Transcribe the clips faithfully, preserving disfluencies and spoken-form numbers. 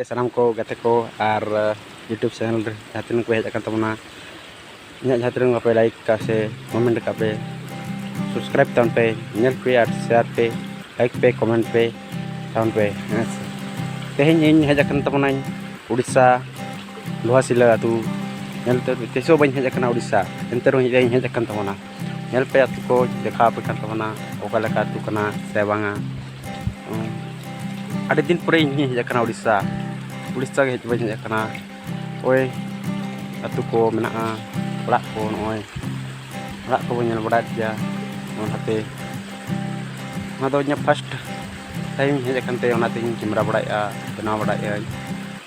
ᱥᱟᱱᱟᱢ ᱠᱚ ᱜᱟᱛᱮ ᱠᱚ ᱟᱨ YouTube ᱪᱮᱱᱮᱞ ᱨᱮ ᱡᱟᱦᱟᱸ ᱛᱤᱱᱟᱹᱜ ᱠᱚ ᱦᱮᱡ ᱟᱠᱟᱱ ᱛᱟᱵᱚᱱᱟ, ᱤᱧᱟᱹᱜ ᱡᱟᱦᱟᱸ ᱛᱤᱱᱟᱹᱜ ᱵᱟᱯᱮ ᱞᱟᱭᱤᱠ ᱠᱟᱜᱼᱟ ᱥᱮ ᱠᱚᱢᱮᱱᱴ ᱠᱟᱜ ᱯᱮ, ᱥᱟᱵᱥᱠᱨᱟᱭᱤᱵᱽ ᱛᱟᱵᱚᱱ ᱯᱮ, ᱧᱮᱞ ᱯᱮ ᱟᱨ ᱥᱮᱭᱟᱨ ᱯᱮ, ᱞᱟᱭᱤᱠ ᱯᱮ, ᱠᱚᱢᱮᱱᱴ ᱯᱮ ᱛᱟᱵᱚᱱ ᱯᱮ, ᱦᱮᱸ ᱥᱮ᱾ ᱛᱮᱦᱮᱧ ᱤᱧ ᱦᱮᱡ ᱟᱠᱟᱱ ᱛᱟᱵᱚᱱᱟᱹᱧ ᱩᱲᱤᱥᱥᱟ, ᱞᱳᱦᱟᱥᱤᱞᱟᱹ ᱟᱹᱛᱩ ᱧᱮᱞ ᱛᱮ᱾ ᱛᱤᱥ ᱦᱚᱸ ᱵᱟᱹᱧ ᱦᱮᱡ ᱟᱠᱟᱱᱟ ᱩᱲᱤᱥᱥᱟ, ᱮᱱᱛᱮ ᱨᱮᱦᱚᱸ ᱤᱧ ᱦᱮᱡ ᱟᱠᱟᱱ ᱛᱟᱵᱚᱱᱟ᱾ ᱧᱮᱞ ᱯᱮ ᱟᱹᱛᱩ ᱠᱚ ᱫᱮᱠᱷᱟᱣ ᱟᱯᱮ ᱠᱟᱱ ᱛᱟᱵᱚᱱᱟ, ᱚᱠᱟ ᱞᱮᱠᱟ ᱟᱹᱛᱩ ᱠᱟᱱᱟ ᱥᱮ ᱵᱟᱝᱟ᱾ ᱩᱸ, ᱟᱹᱰᱤ ᱫᱤᱱ ᱯᱚᱨᱮ ᱤᱧ ᱦᱚᱸᱧ ᱦᱮᱡ ᱟᱠᱟᱱᱟ ᱩᱲᱤᱥᱥᱟ᱾ ᱩᱲᱤᱥᱥᱟ ᱜᱮ ᱦᱮᱡ ᱵᱟᱹᱧ ᱦᱮᱡ ᱟᱠᱟᱱᱟ᱾ ᱳᱭ ᱟᱹᱛᱩ ᱠᱚ ᱢᱮᱱᱟᱜᱼᱟ, ᱚᱲᱟᱜ ᱠᱚ, ᱱᱚᱜᱼᱚᱭ ᱚᱲᱟᱜ ᱠᱚᱵᱚᱱ ᱧᱮᱞ ᱵᱟᱲᱟᱭᱮᱫ ᱜᱮᱭᱟ᱾ ᱚᱱᱟᱛᱮ ᱚᱱᱟ ᱫᱚ ᱤᱧᱟᱹᱜ ᱯᱷᱟᱥᱴ ᱴᱟᱭᱤᱢ ᱦᱮᱡ ᱟᱠᱟᱱ ᱛᱮ ᱚᱱᱟᱛᱮᱧ ᱠᱮᱢᱮᱨᱟ ᱵᱟᱲᱟᱭᱮᱫᱼᱟ, ᱵᱮᱱᱟᱣ ᱵᱟᱲᱟᱭᱮᱫᱼᱟᱹᱧ᱾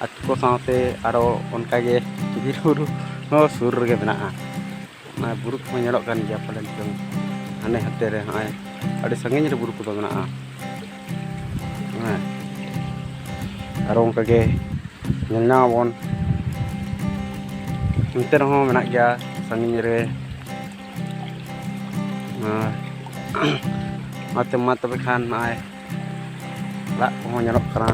ᱟᱹᱛᱩ ᱠᱚ ᱥᱟᱶᱛᱮ ᱟᱨᱚ ᱚᱱᱠᱟᱜᱮ ᱵᱤᱨ ᱵᱩᱨᱩ ᱦᱚᱸ ᱥᱩᱨ ᱨᱮᱜᱮ ᱢᱮᱱᱟᱜᱼᱟ᱾ ᱚᱱᱟ ᱵᱩᱨᱩ ᱠᱚᱦᱚᱸ ᱧᱮᱞᱚᱜ ᱠᱟᱱ ᱜᱮᱭᱟ ᱯᱟᱞᱮᱱ ᱪᱚᱝ ᱦᱟᱱᱮ ᱦᱟᱱᱛᱮ ᱨᱮ, ᱱᱚᱜᱼᱚᱭ ᱟᱹᱰᱤ ᱥᱟᱺᱜᱤᱧ ᱨᱮ ᱵᱩᱨᱩ ᱠᱚᱫᱚ ᱢᱮᱱᱟᱜᱼᱟ᱾ ᱦᱮᱸ, ᱟᱨᱚ ᱚᱱᱠᱟᱜᱮ ᱧᱮᱞ ᱧᱟᱢ ᱟᱵᱚᱱ, ᱚᱱᱛᱮ ᱨᱮᱦᱚᱸ ᱢᱮᱱᱟᱜ ᱜᱮᱭᱟ ᱥᱟᱺᱜᱤᱧ ᱨᱮ᱾ ᱟᱨ ᱚᱱᱟᱛᱮ ᱢᱟ ᱛᱚᱵᱮ ᱠᱷᱟᱱ ᱱᱚᱜᱼᱚᱭ ᱚᱲᱟᱜ ᱠᱚᱦᱚᱸ ᱧᱮᱞᱚᱜ ᱠᱟᱱᱟ᱾